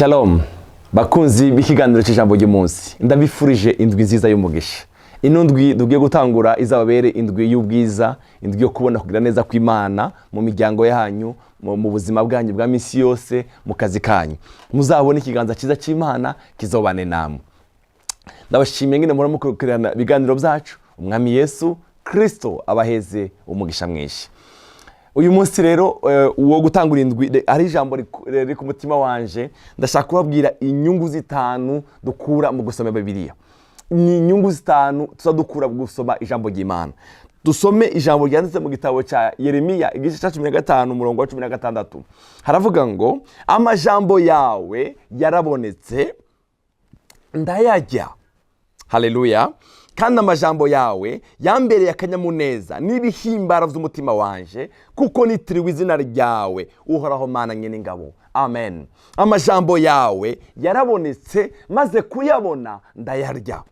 Shalom bakunzi b'ikiganiro cy'ijambo ry'umunsi, ndabifurije indwi nziza y'umugisha. Ino ndwi tugiye gutangura izababere indwi y'ubwiza, indwi yo kubona kugira neza kw'Imana mu miryango yanyu, mu buzima bwanyu bwa minsi yose, mu kazi kanyu. Muzabone ikiganza cyiza cy'Imana kizobane namwe. Ndabashimiye ngene muhora mukurikirana ibiganiro byacu. Umwami Yesu Kristo abaheze umugisha mwinshi. Uyu munsi rero uwo gutangura indwi, ari ijambo riri ku mutima wanje. Ndashaka kubabwira inyungu zitanu dukura mu gusoma Bibiliya. Ni inyungu zitanu tuza dukura mu gusoma ijambo ry'Imana. Dusome ijambo ryanditse mu gitabo cya Yeremiya, igice cya 15, umurongo wa 16. Haravuga ngo: "Amajambo yawe yarabonetse, ndayarya." Haleluya! "Kandi amajambo yawe yambereye akanyamuneza n'ibihimbaro by'umutima wanje, kuko nitiriwe izina ryawe, Uhoraho Mana nyine ingabo." Amen. Amajambo yawe yarabonetse, maze kuyabona ndayarya.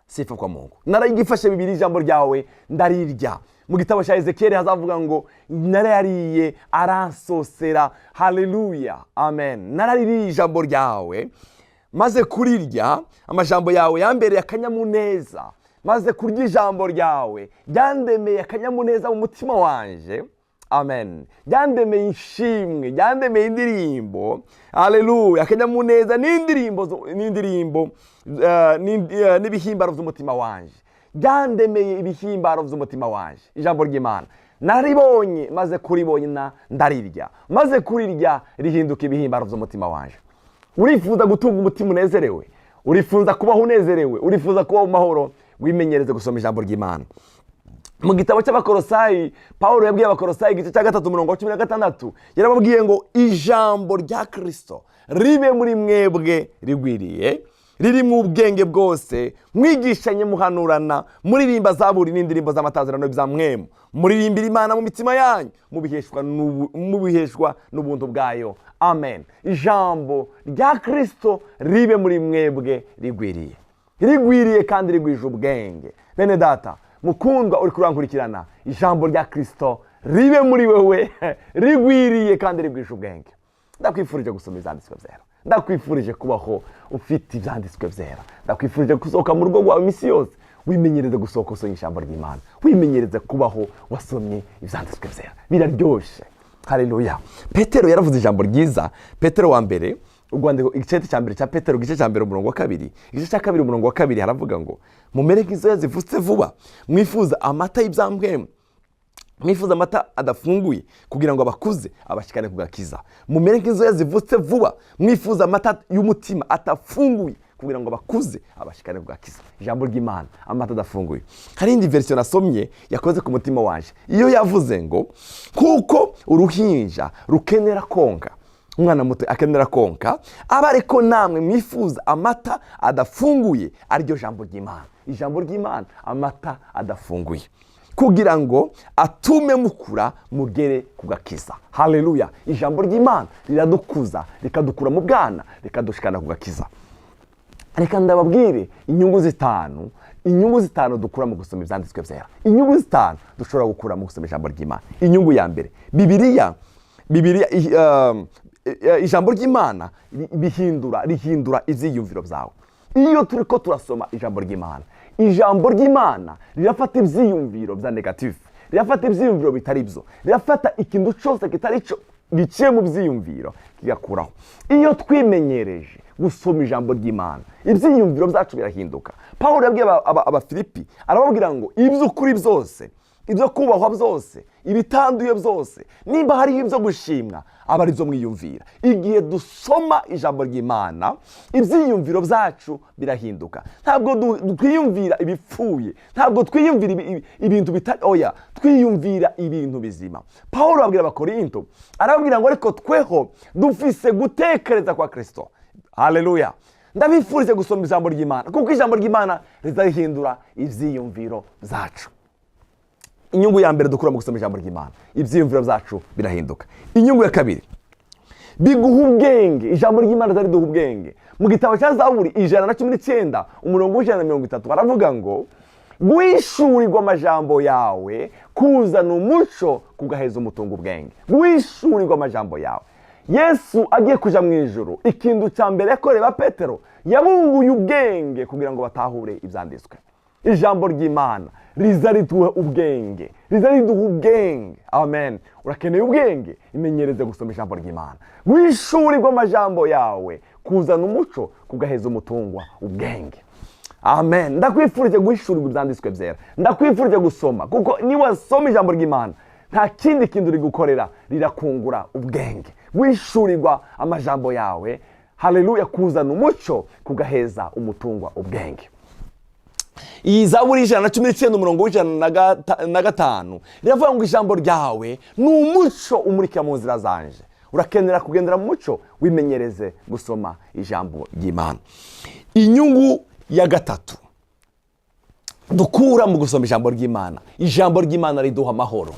Sifa kwa Mungu. Narayigifashe bibiri, ijambo ryawe ndarirya. Mu gitabo cya Ezekiyeli hazavuga ngo: "Narayariye aransosera." Haleluya, amen. Naraririye ijambo ryawe, maze kurirya, amajambo yawe yambereye akanyamuneza. Maze kurya ijambo ryawe, ryandemeye akanyamuneza mu mutima wanje. Amen. Ryandemeye ishimwe, ryandemeye indirimbo. Haleluya! Akanyamuneza n'indirimbo, n'indirimbo n'ibihimbaro by'umutima wanje. Ryandemeye ibihimbaro by'umutima wanje. Ijambo ry'Imana naribonye, maze kuribona ndarirya, maze kurirya rihinduka ibihimbaro by'umutima wanje. Urifuza gutunga umutima unezerewe? Urifuza kubaho unezerewe? Urifuza kubaho mu mahoro? Wimenyereze gusoma ijambo ry'Imana. Mu gitabo cy'Abakorosayi, Paul yabwiye Abakorosayi, igice cya 3, umurongo wa 16, yarababwiye ngo: "Ijambo rya Kirisito ribe muri mwebwe rigwiriye, ririmo ubwenge bwose, mwigishanye muhanurana, muririmba zaburi n'indirimbo z'amatazirano bya mwemu, muririmbira Imana mu mitima yanyu, mubiheshwa n'ubuntu bwayo." Amen. Ijambo rya Kirisito ribe muri mwebwe rigwiriye, rigwiriye kandi rigwije ubwenge. Bene data mukundwa uri kurankurikirana, ijambo rya Kirisito ribe muri wewe rigwiriye kandi rigwije ubwenge. Ndakwifurije gusoma ibyanditswe byera. Ndakwifurije kubaho ufite ibyanditswe byera. Ndakwifurije gusohoka mu rugo rwawe iminsi yose, wimenyereze gusohoka usomye ijambo ry'Imana, wimenyereze kubaho wasomye ibyanditswe byera. Biraryoshye. Haleluya! Petero yaravuze ijambo ryiza. Petero wa mbere, urwandiko, igice cya mbere cya Petero, igice cya mbere, umurongo wa kabiri, igice cya kabiri, umurongo wa kabiri, haravuga ngo: "Mumere nk'inzoya zivutse vuba, mwifuza amata y'ibyambwemu, mwifuza amata adafunguye, kugira ngo abakuze abashikane ku gakiza." Mumere nk'inzoya zivutse vuba, mwifuza amata y'umutima atafunguye, kugira ngo abakuze abashikane ku gakiza. Ijambo ry'Imana, amata adafunguye. Hari indi version nasomye yakoze ku mutima wanje. Iyo yavuze ngo: "Kuko uruhinja rukenera konka, umwana muto akenera konka, aba ariko namwe mwifuza amata adafunguye, ariryo jambo ry'Imana." Ijambo ry'Imana, amata adafunguye, kugira ngo atume mukura mugere ku gakiza. Haleluya! Ijambo ry'Imana riradukuza, rikadukura mu bwana, rikadushikana ku gakiza. Reka ndababwire inyungu zitanu, inyungu zitanu dukura mu gusoma ibyanditswe byera, inyungu zitanu dushobora gukura mu gusoma ijambo ry'Imana. Inyungu ya mbere: Bibiliya, ijambo ry'Imana rihindura ibyiyumviro byawe. Iyo turi ko turasoma ijambo ry'Imana, ijambo ry'Imana rirafata ibyiyumviro bya négatif, rirafata ibyiyumviro bitari byo, rirafata ikintu cyose kitari cyo giciye mu byiyumviro, kigakuraho. Iyo twimenyereje gusoma ijambo ry'Imana, ibyiyumviro byacu birahinduka. Paul yabwiye Abafilipi, arababwira ngo: "Iby'ukuri byose, ibyo kubahwa byose, ibitanduye byose, nimba hariho ibyo gushimwa, aba ari byo mwiyumvira." Igihe dusoma ijambo ry'Imana, ibyiyumviro byacu birahinduka. Ntabwo twiyumvira ibipfuye, ntabwo twiyumvira ibintu bitari, oya, twiyumvira ibintu bizima. Paul abwira Abakorinto, arababwira ngo: "Ariko tweho dufise gutekereza kwa Kirisito." Haleluya! Ndabifurije gusoma ijambo ry'Imana, kuko ijambo ry'Imana rizahindura ibyiyumviro byacu. Inyungu ya mbere dukura mu gusoma ijambo ry'Imana: ibyiyumviro byacu birahinduka. Inyungu ya kabiri: biguha ubwenge. Ijambo ry'Imana riduha ubwenge. Mu gitabo cya Zaburi 119, umurongo wa 130, baravuga ngo: "Guhishurirwa amajambo yawe kuzana umuco, kugaheza umutungo ubwenge." Guhishurirwa amajambo yawe. Yesu agiye kuja mu ijuru, ikintu cya mbere yakoreye ba Petero, yabunguye ubwenge kugira ngo batahure ibyanditswe. Ijambo ry'Imana riza riduha ubwenge, riza riduha ubwenge. Amen. Urakeneye ubwenge, imenyereze gusoma ijambo ry'Imana. Wishurirwe amajambo yawe kuzana umuco kugaheza umutungwa ubwenge. Amen. Ndakwifurije guhishurirwa ibyanditswe byera, ndakwifurije gusoma, kuko niwasoma ijambo ry'Imana nta kindi kintu rigukorera, rirakungura ubwenge. Wishurirwa amajambo yawe, haleluya, kuzana umuco kugaheza umutungwa ubwenge. Iyi Zaburi 119, umurongo w'105 riravuga ngo: "Ijambo ryawe ni umuco umurikira mu nzira zanje." Urakenera kugendera mu muco, wimenyereze gusoma ijambo ry'Imana. Inyungu ya gatatu dukura mu gusoma ijambo ry'Imana: ijambo ry'Imana riduha amahoro.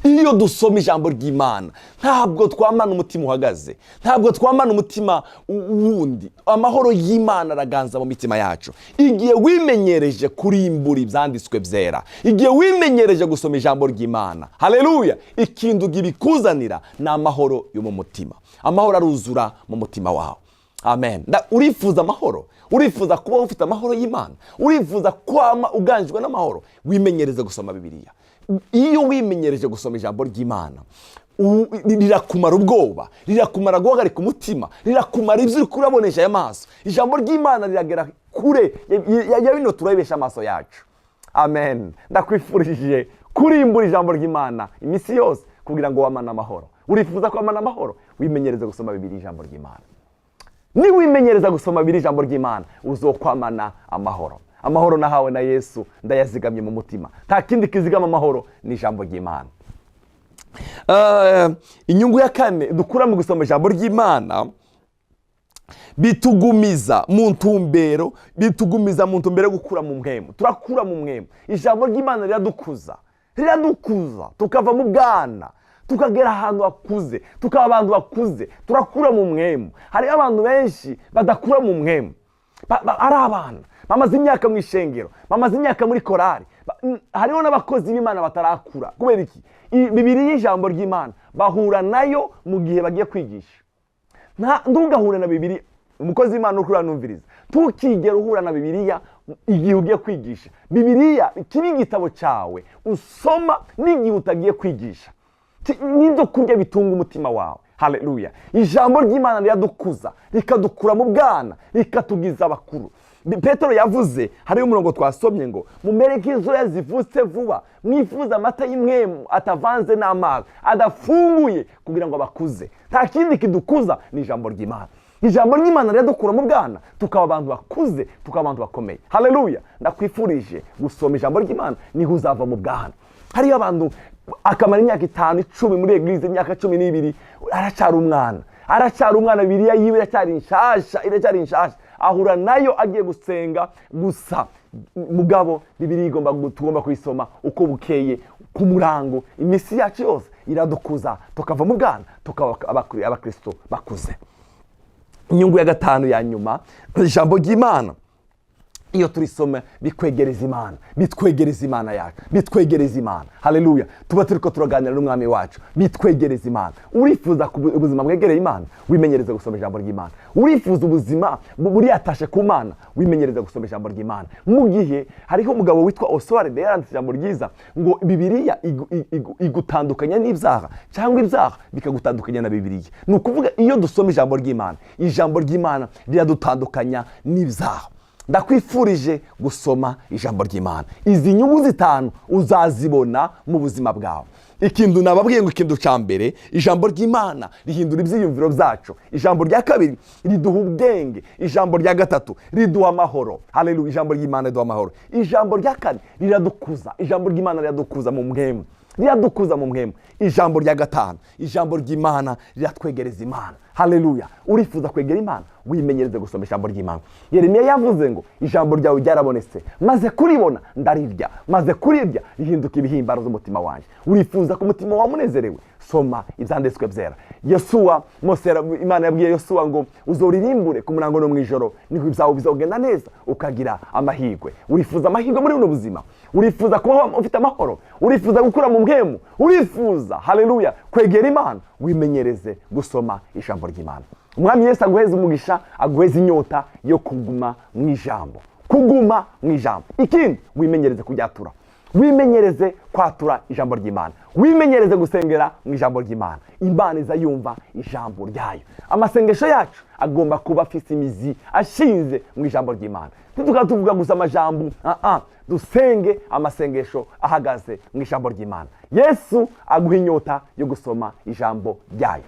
Iyo dusoma ijambo ry'Imana ntabwo twamana umutima uhagaze, ntabwo twamana umutima wundi. Amahoro y'Imana araganza mu mitima yacu. Igihe wimenyereje kurimbura ibyanditswe byera, igihe wimenyereje gusoma ijambo ry'Imana, haleluya, ikintu kibikuzanira ni amahoro yo mu mutima. Amahoro aruzura mu mutima wawe. Amen. Urifuza amahoro, urifuza kuba ufite amahoro y'Imana, urifuza kwama uganjwe n'amahoro, wimenyereze gusoma Bibiliya. Iyo wimenyereje gusoma ijambo ry'Imana, rirakumara ubwoba, rirakumara guhagarika umutima, rirakumara ibyo uri kurabonesha aya maso. Ijambo ry'Imana riragera kure ya bino turabesha amaso yacu. Amen. Ndakwifurije kurimbura ijambo ry'Imana iminsi yose kugira ngo wamane amahoro. Urifuza kwamana amahoro, wimenyereze gusoma Bibiliya, ijambo ry'Imana. Niwimenyereza gusoma Bibiliya, ijambo ry'Imana, uzokwamana amahoro. Amahoro nahawe na Yesu ndayazigamye mu mutima. Nta kindi kizigama amahoro, ni ijambo ry'Imana. Inyungu ya kane dukura mu gusoma ijambo ry'Imana: bitugumiza mu ntumbero, bitugumiza mu ntumbero yo gukura mu mpwemu. Turakura mu mpwemu. Ijambo ry'Imana riradukuza, riradukuza tukava mu bwana tukagera ahantu hakuze, tukaba abantu bakuze. Turakura mu mpwemu. Hariho abantu benshi badakura mu mpwemu, ari abana bamaze imyaka mu ishengero, bamaze imyaka muri korari. Hariho n'abakozi b'Imana batarakura. Kubera iki? Bibiliya, ijambo ry'Imana, bahura nayo mu gihe bagiye kwigisha. Ntugahure na Bibiliya, umukozi w'Imana uri kuranumviriza, ntukigere uhura na Bibiliya igihe ugiye kwigisha. Bibiliya kiba igitabo cyawe usoma n'igihe utagiye kwigisha. N'ibyo kurya bitunga umutima wawe. Haleluya. Ijambo ry'Imana riradukuza, rikadukura mu bwana, rikatugiza abakuru. Petero yavuze, hariho umurongo twasomye ngo: "Mumere nk'inzoya zivutse vuba, mwifuza amata y'impwemu atavanze n'amazi, adafunguye, kugira ngo abakuze." Nta kindi kidukuza, ni ijambo ry'Imana. Ijambo ry'Imana riradukura mu bwana, tukaba abantu bakuze, tukaba abantu bakomeye. Haleluya. Ndakwifurije gusoma ijambo ry'Imana, niho uzava mu bwana. Hariyo abantu akamara imyaka 5, 10 muri église, imyaka 12, aracyari umwana, aracyari umwana. Bibiliya yiwe iracyari nshasha, iracyari nshasha, ahura nayo agiye gusenga gusa. Mugabo Bibiliya tugomba kuyisoma uko bukeye, ku murango, iminsi yacu yose. Iradukuza tukava mu bwana, tukaba abakristo bakuze. Inyungu ya gatanu ya nyuma: ijambo ry'Imana iyo turisoma bikwegereza Imana, bitwegereza Imana yacu, bitwegereza Imana. Haleluya. Tuba turiko turaganira n'Umwami wacu, bitwegereza Imana. Urifuza ubuzima bwegereye Imana, wimenyereze gusoma ijambo ry'Imana. Urifuza ubuzima buriyatashe ku Mana, wimenyereze gusoma ijambo ry'Imana. Mu gihe hariho umugabo witwa Oswald yaranditse ijambo ryiza ngo: "Bibiliya igutandukanya n'ibyaha, cyangwa ibyaha bikagutandukanya na Bibiliya." Ni ukuvuga iyo dusoma ijambo ry'Imana, ijambo ry'Imana riradutandukanya n'ibyaha. Ndakwifurije gusoma ijambo ry'Imana. Izi nyungu zitanu uzazibona mu buzima bwawe. Ikintu nababwiye ngo: ikintu cya mbere, ijambo ry'Imana rihindura ibyiyumviro byacu. Ijambo rya kabiri, riduha ubwenge. Ijambo rya gatatu, riduha amahoro. Haleluya. Ijambo ry'Imana riduha amahoro. Ijambo rya kane, riradukuza. Ijambo ry'Imana riradukuza mu mpwemu, riradukuza mu mpwemu. Ijambo rya gatanu, ijambo ry'Imana riratwegereza Imana. Haleluya. Urifuza kwegera Imana, wimenyereze gusoma ijambo ry'Imana. Yeremiya yavuze ngo: "Ijambo ryawe ryarabonetse, maze kuribona ndarirya, maze kurirya rihinduka ibihimbaro z'umutima wanjye." Urifuza ko umutima wawe unezerewe? Soma ibyanditswe byera. Yosuwa, Mose Imana yabwiye Yosuwa ngo uzoririmbure ku murango no mu ijoro, niho ibyawe bizogenda neza, ukagira amahirwe. Urifuza amahirwe muri buno buzima? Urifuza kubaho ufite amahoro? Urifuza gukura mu mpwemu? Urifuza, haleluya, kwegera Imana? Wimenyereze gusoma ijambo ry'Imana. Umwami Yesu aguheze umugisha, aguheze inyota yo kuguma mu ijambo, kuguma mu ijambo. Ikindi, wimenyereze kuryatura, wimenyereze kwatura ijambo ry'Imana, wimenyereze gusengera mu ijambo ry'Imana. Imana iza yumva ijambo ryayo. Amasengesho yacu agomba kuba afise imizi, ashinze mu ijambo ry'Imana. Ntituka tuvuga gusa amajambo, dusenge amasengesho ahagaze mu ijambo ry'Imana. Yesu aguha inyota yo gusoma ijambo ryayo.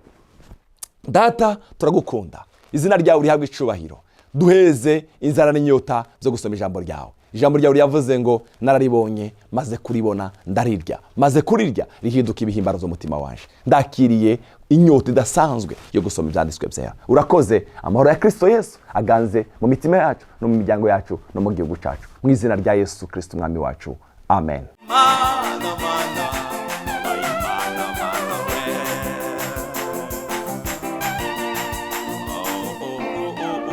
Data, turagukunda, izina ryawe rihabwa icubahiro. Duheze inzara n'inyota byo gusoma ijambo ryawe. Ijambo ryawe ryavuze ngo nararibonye, maze kuribona ndarirya, maze kurirya rihinduka ibihimbaro z'umutima wanje. Ndakiriye inyota idasanzwe yo gusoma ibyanditswe byera. Urakoze. Amahoro ya Kristo Yesu aganze mu mitima yacu no mu miryango yacu no mu gihugu cyacu, mu izina rya Yesu Kristo Umwami wacu, amen.